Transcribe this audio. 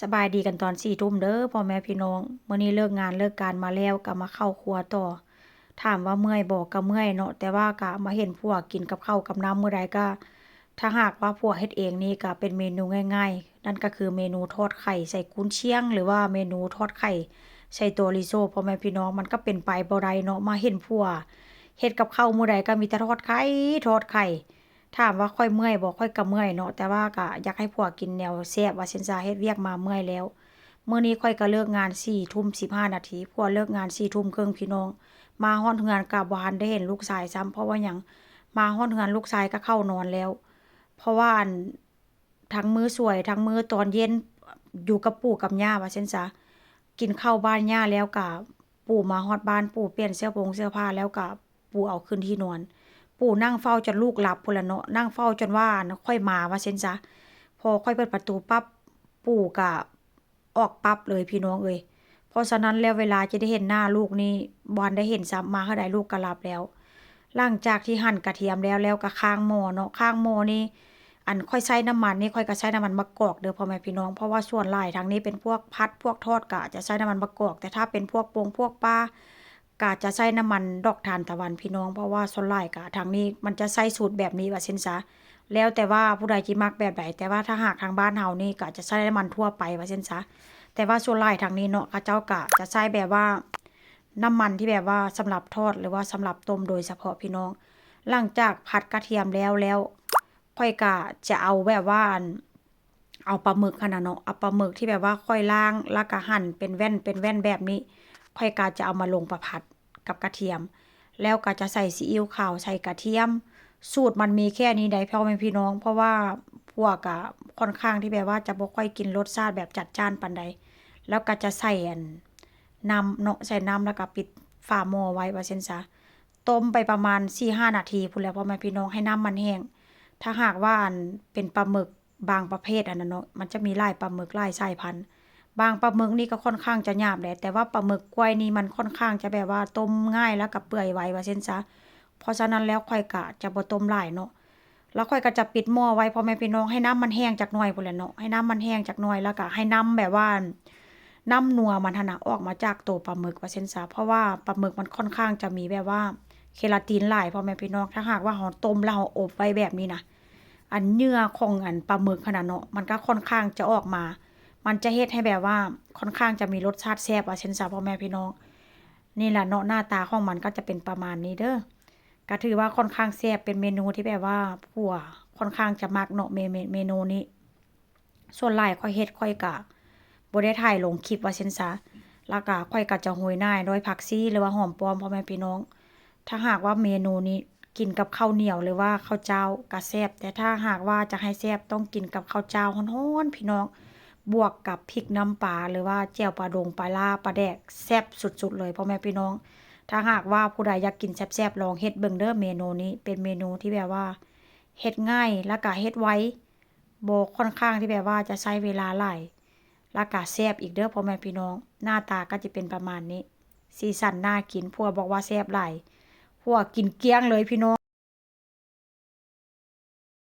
ສະບາຍດີກັນຕອນສີ່ທຸ່ມເດີ້ພໍ່ແມ່ພີ່ນ້ອງ. ມື້ນີ້ເລີກງານເລີກການມາແລ້ວກໍມາເຂົ້າຄົວຕໍ່. ຖາມວ່າເມື່ອຍບໍ່? ກໍເມື່ອຍເນາະ, ແຕ່ວ່າກໍມາເຫັນຜົວກິນກັບເຂົ້າກັບນ້ຳມື້ໃດກໍ ຖ້າຫາກວ່າຜົວເຮັດເອງນີ້ກໍເປັນເມນູງ່າຍໆ, ນັ້ນກໍຄືເມນູທອດໄຂ່ໃສ່ກຸນຊຽງ ຫຼືວ່າເມນູທອດໄຂ່ໃສ່ໂຕລິໂຊ. ພໍ່ແມ່ພີ່ນ້ອງ, ມັນກໍເປັນໄປບໍ່ໄດ້ເນາະ, ມາເຫັນຜົວເຮັດກັບເຂົ້າມື້ໃດກໍມີແຕ່ທອດໄຂ່ ທອດໄຂ່. ຖາມວ່າຂ້ອຍເມື່ອຍບໍ່? ຂ້ອຍກໍເມື່ອຍເນາະ, ແຕ່ວ່າກໍຢາກໃຫ້ຜົວກິນແນວແຊບວ່າຊັ້ນຊະ, ເຮັດວຽກມາເມື່ອຍແລ້ວ. ມື້ນີ້ຂ້ອຍກໍເລີກງານສີ່ທຸ່ມສິບຫ້ານາທີ, ຜົວເລີກງານສີ່ທຸ່ມເຄິ່ງພີ່ນ້ອງ. ມາຮອດເຮືອນກໍບໍ່ທັນໄດ້ເຫັນລູກຊາຍຊ້ຳ. ເພາະວ່າຫຍັງ? ມາຮອດເຮືອນລູກຊາຍກໍເຂົ້ານອນແລ້ວ. ເພາະວ່າ ອັນ ທັງມື້ສວຍ ທັງມື້ຕອນເຢັນຢູ່ກັບປູ່ກັບຍ່າວ່າຊັ້ນຊະ. ກິນເຂົ້າບ້ານຍ່າແລ້ວກໍ ປູ່ມາຮອດບ້ານ ປູ່ປ່ຽນເສື້ອໂພງເສື້ອຜ້າແລ້ວກໍ ປູ່ເອົາຂຶ້ນທີ່ນອນ. ປູ່ນັ່ງເຝົ້າຈົນລູກຫຼັບພຸ້ນລະເນາະ, ນັ່ງເຝົ້າຈົນວ່າ ອັນ ຂ້ອຍມາວ່າຊັ້ນຊະ. ພໍຂ້ອຍເປີດປະຕູປັບ ປູ່ກໍອອກປັບເລີຍພີ່ນ້ອງເອີຍ. ເພາະສະນັ້ນແລ້ວ ເວລາຈະໄດ້ເຫັນໜ້າລູກນີ້ບໍ່ທັນໄດ້ເຫັນຊ້ຳ, ມາເທົ່າໃດລູກກໍຫຼັບແລ້ວ. ຫຼັງຈາກທີ່ຫັ່ນກະທຽມແລ້ວ ແລ້ວກໍຄ້າງໝໍ້ເນາະ, ຄ້າງໝໍ້ນີ້ ອັນ ຂ້ອຍໃຊ້ນ້ຳມັນນີ້ ຂ້ອຍກໍໃຊ້ນ້ຳມັນມະກອກເດີ້ພໍ່ແມ່ພີ່ນ້ອງ. ເພາະວ່າສ່ວນຫຼາຍທາງນີ້ເປັນພວກຜັດພວກທອດ ກໍຈະໃຊ້ນ້ຳມັນມະກອກ, ແຕ່ຖ້າເປັນພວກປົງພວກປາ ກະຈະໃຊ້ນ້ຳມັນດອກທານຕະວັນພີ່ນ້ອງ. ເພາະວ່າສ່ວນຫຼາຍກະທາງນີ້ມັນຈະໃຊ້ສູດແບບນີ້ວ່າຊັ້ນຊະ, ແລ້ວແຕ່ວ່າຜູ້ໃດຊິມັກແບບໃດ. ແຕ່ວ່າຖ້າຫາກທາງບ້ານເຮົານີ້ກະຈະໃຊ້ນ້ຳມັນທົ່ວໄປວ່າຊັ້ນຊະ. ແຕ່ວ່າສ່ວນຫຼາຍທາງນີ້ເນາະ ເຂົາເຈົ້າກະຈະໃຊ້ແບບວ່າ ນ້ຳມັນທີ່ແບບວ່າສຳລັບທອດ ຫຼືວ່າສຳລັບຕົ້ມໂດຍສະເພາະພີ່ນ້ອງ. ຫຼັງຈາກຜັດກະທຽມແລ້ວ ແລ້ວຂ້ອຍກະຈະເອົາແບບວ່າ ອັນ ເອົາປາໝຶກຫັ້ນນະເນາະ, ເອົາປາໝຶກທີ່ແບບວ່າຂ້ອຍລ້າງ ແລ້ວກະຫັ່ນເປັນແວ່ນເປັນແວ່ນແບບນີ້ ຂ້ອຍກະຈະເອົາມາລົງໄປຜັດກັບກະທຽມ. ແລ້ວກໍຈະໃສ່ຊີອິ້ວຂາວ ໃສ່ກະທຽມ. ສູດມັນມີແຄ່ນີ້ໃດ໋ພໍ່ແມ່ພີ່ນ້ອງ, ເພາະວ່າຜົວກະຄ່ອນຂ້າງທີ່ແບບວ່າຈະບໍ່ຄ່ອຍກິນລົດຊາດແບບຈັດຈ້ານປານໃດ. ແລ້ວກໍຈະໃສ່ ອັນ ນ້ຳເນາະ, ໃສ່ນ້ຳແລ້ວກໍປິດຝາໝໍ້ໄວ້ວ່າຊັ້ນຊະ. ຕົ້ມໄປປະມານສີ່ຫ້ານາທີພຸ້ນແຫຼະພໍ່ແມ່ພີ່ນ້ອງ, ໃຫ້ນ້ຳມັນແຫ້ງ. ຖ້າຫາກວ່າ ອັນ ເປັນປາໝຶກ ບາງປະເພດຫັ້ນນະເນາະ, ມັນຈະມີຫຼາຍປາໝຶກ ຫຼາຍສາຍພັນ. ບາງປາໝຶກນີ້ກໍຄ່ອນຂ້າງຈະຫຍາບແຫຼະ, ແຕ່ວ່າປາໝຶກກ້ວຍນີ້ມັນຄ່ອນຂ້າງຈະແບບວ່າຕົ້ມງ່າຍ ແລ້ວກໍເປື່ອຍໄວວ່າຊັ້ນຊະ. ເພາະສະນັ້ນແລ້ວຂ້ອຍກະຈະບໍ່ຕົ້ມຫຼາຍເນາະ, ແລ້ວຂ້ອຍກໍຈະປິດໝໍ້ໄວ້ ພໍ່ແມ່ພີ່ນ້ອງ, ໃຫ້ນ້ຳມັນແຫ້ງຈັກໜ່ອຍພຸ້ນແຫຼະເນາະ, ໃຫ້ນ້ຳມັນແຫ້ງຈັກໜ່ອຍ ແລ້ວກໍໃຫ້ນ້ຳແບບວ່າ ນ້ຳນົວມັນຫັ້ນນະອອກມາຈາກໂຕປາໝຶກວ່າຊັ້ນຊະ. ເພາະວ່າປາໝຶກມັນຄ່ອນຂ້າງຈະມີແບບວ່າເຄລາຕິນຫຼາຍ ພໍ່ແມ່ພີ່ນ້ອງ. ຖ້າຫາກວ່າເຮົາຕົ້ມແລ້ວເຮົາອົບໄວ້ແບບນີ້ນະ, ອັນເຫຍື່ອຂອງ ອັນ ປາໝຶກຫັ້ນນະເນາະ ມັນກໍຄ່ອນຂ້າງຈະອອກມາ, ມັນຈະເຮັດໃຫ້ແບບວ່າຄ່ອນຂ້າງຈະມີລົດຊາດແຊບວ່າຊັ້ນຊະ ພໍ່ແມ່ພີ່ນ້ອງ. ນີ້ລະເນາະ, ໜ້າຕາຂອງມັນກໍຈະເປັນປະມານນີ້ເດີ້. ກໍຖືວ່າຄ່ອນຂ້າງແຊບ, ເປັນເມນູທີ່ແບບວ່າຜົວຄ່ອນຂ້າງຈະມັກເນາະ ເມ ເມ ເມນູນີ້. ສ່ວນຫຼາຍຂ້ອຍເຮັດ ຂ້ອຍກະບໍ່ໄດ້ຖ່າຍລົງຄລິບວ່າຊັ້ນຊະ, ແລ້ວກະຂ້ອຍກະຈະໂຮຍໜ້າດ້ວຍຜັກຊີ ຫຼືວ່າຫອມປ້ອມ ພໍ່ແມ່ພີ່ນ້ອງ. ຖ້າຫາກວ່າເມນູນີ້ກິນກັບເຂົ້າໜຽວ ຫຼືວ່າເຂົ້າຈ້າວກະແຊບ, ແຕ່ຖ້າຫາກວ່າຈະໃຫ້ແຊບ ຕ້ອງກິນກັບເຂົ້າຈ້າວຮ້ອນໆ ພີ່ນ້ອງ, ບວກກັບພິກນ້ຳປາ ຫຼືວ່າແຈ່ວປາດົງ ປາລ້າ ປາແດກ ແຊບສຸດໆເລີຍ ພໍ່ແມ່ພີ່ນ້ອງ. ຖ້າຫາກວ່າຜູ້ໃດຢາກກິນແຊບໆ ລອງເຮັດເບິ່ງເດີ້ ເມນູນີ້. ເປັນເມນູທີ່ແບບວ່າເຮັດງ່າຍ ແລ້ວກະເຮັດໄວ. ບໍ່ ຄ່ອນຂ້າງທີ່ແບບວ່າຈະໃຊ້ເວລາຫຼາຍ ແລ້ວກະແຊບອີກເດີ້ ພໍ່ແມ່ພີ່ນ້ອງ. ໜ້າຕາກໍຈະເປັນປະມານນີ້, ສີສັນໜ້າກິນ. ຜົວບອກວ່າແຊບຫຼາຍ, ຜົວກິນກ້ຽງເລີຍພີ່ນ້ອງ.